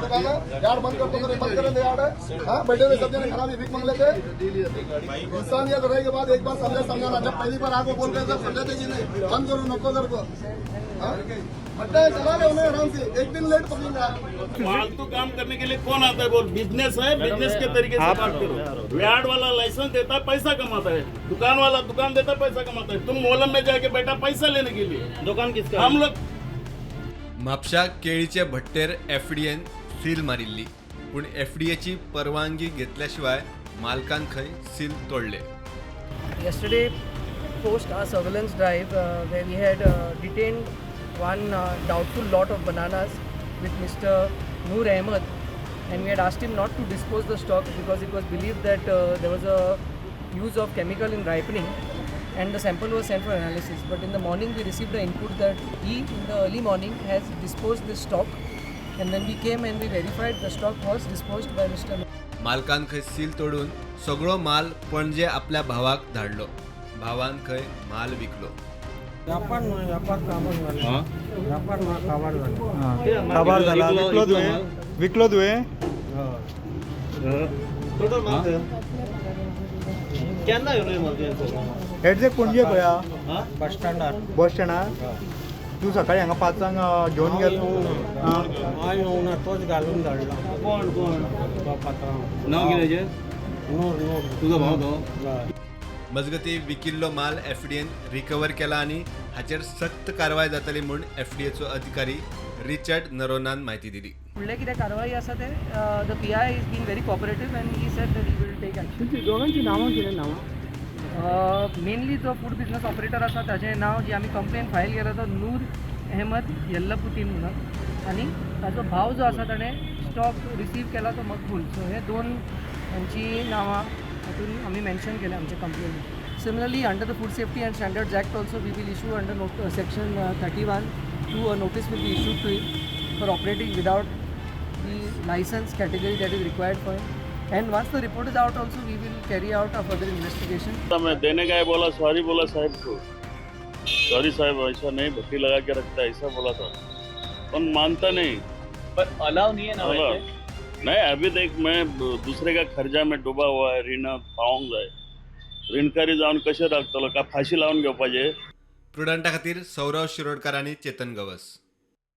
दुकान है, यार्ड बंद कर दो, बंद करें यार्ड है। हाँ, बैठे हुए सब जने खराबी भीख मांग लेते। इंसानियत रहे के बाद एक बार समझा, समझाना। जब पहली बार आपको बोल रहे सब समझाते कि नहीं, बंद करो, नको कर को। हाँ? बट्टा चला रहे उन्हें आराम से, एक दिन लेट पकड़ेंगे। फालतू काम करने के लिए कौन आता है? बोल। बिजनेस है, बिजनेस के तरीके से बात करो। यार्ड वाला लाइसेंस देता है, पैसा कमाता है। दुकान वाला दुकान देता है, पैसा कमाता है। तुम मोलम में जाके बैठा पैसा लेने के लिए। दुकान किसका? हम लोग म्हापशा केळीचे भट्टेर एफडीएन सील मारिल्ली, पूण एफडीएची परवानगी घेतल्या शिवाय मालकान खंय सील तोडले। Yesterday, post our surveillance drive, where we had detained one doubtful lot of bananas with Mr. Noor Ahmed, and we had asked him not to dispose the stock because it was believed that there was a use of chemical in ripening, and the sample was sent for analysis. But in the morning, we received the input that he, in the early morning, has disposed this stock, and when we came and we verified, the stock was disposed by Mr. मालकान खंय seal तोडून सगळो माल पणजे आपल्या भावाक धाडलो। भावान खंय माल विकलो। व्यापार न्हय, व्यापार काबार जाला। व्यापार न्हय, काबार जाला। काबार जाला। विकलो तुवें? विकलो तुवें? टोटल माल केन्ना येवन माल तुवें? एडझॅक्ट पणजे खंय आहा? बस स्टँडार। बस स्टँडार। तूं सकाळी हांगा 5 अ, घेवन हांव गेलो? येवंक ना, हांव येवंक ना, तोच घालून धाडला। कोण कोण? तो पात्रांव। नाव कितें? नूर, नूर। तुजो भाव तो? हय। मजगती, विकिल्लो माल एफडीएन रिकवर केला आनी हाचेर सक्त कारवाय जातली म्हूण एफडीएचो अधिकारी रिचर्ड नरोनान म्हायती दिली। फुडले कितें कारवाई आसा ते, the PI is been very cooperative and he said that he will take action. दोगांची नांवां कितें, नांवां? मेनली जो फूड बिजनस ऑपरेटर आसा ताजें नांव, जी आमी कंप्लेन फायल केला, तो नूर अहमद यल्लपुतीन म्हणून आनी ताजो भाव जो आसा, ताणें स्टॉक रिसीव केला तो मकबूल। सो हे दोन हांची नांवां हातून आमी मेन्शन केल्या आमच्या कंप्लेनीन। Similarly, under the Food Safety and Standards Act also, we will issue under note section 31(2), a notice will be issued to him for operating without the license category that is required for him. And once the report is out also, we will carry out a further investigation. मैं देने का है बोला, sorry बोला साहब को, sorry साहब, ऐसा नहीं, भट्टी लगा के रखता है, ऐसा बोला था, पर मानता नहीं। पर अलाव नहीं है ना वैसे? नहीं, अभी देख, मैं दूसरे का खर्चा में डुबा हुआ है। रीण पावोंक जाय। रीणकारी जावन कशें रावतलो? का फाशी लावन घेवपाचें? प्रुडंटा खातीर सौरव शिरोडकर आनी चेतन गवस।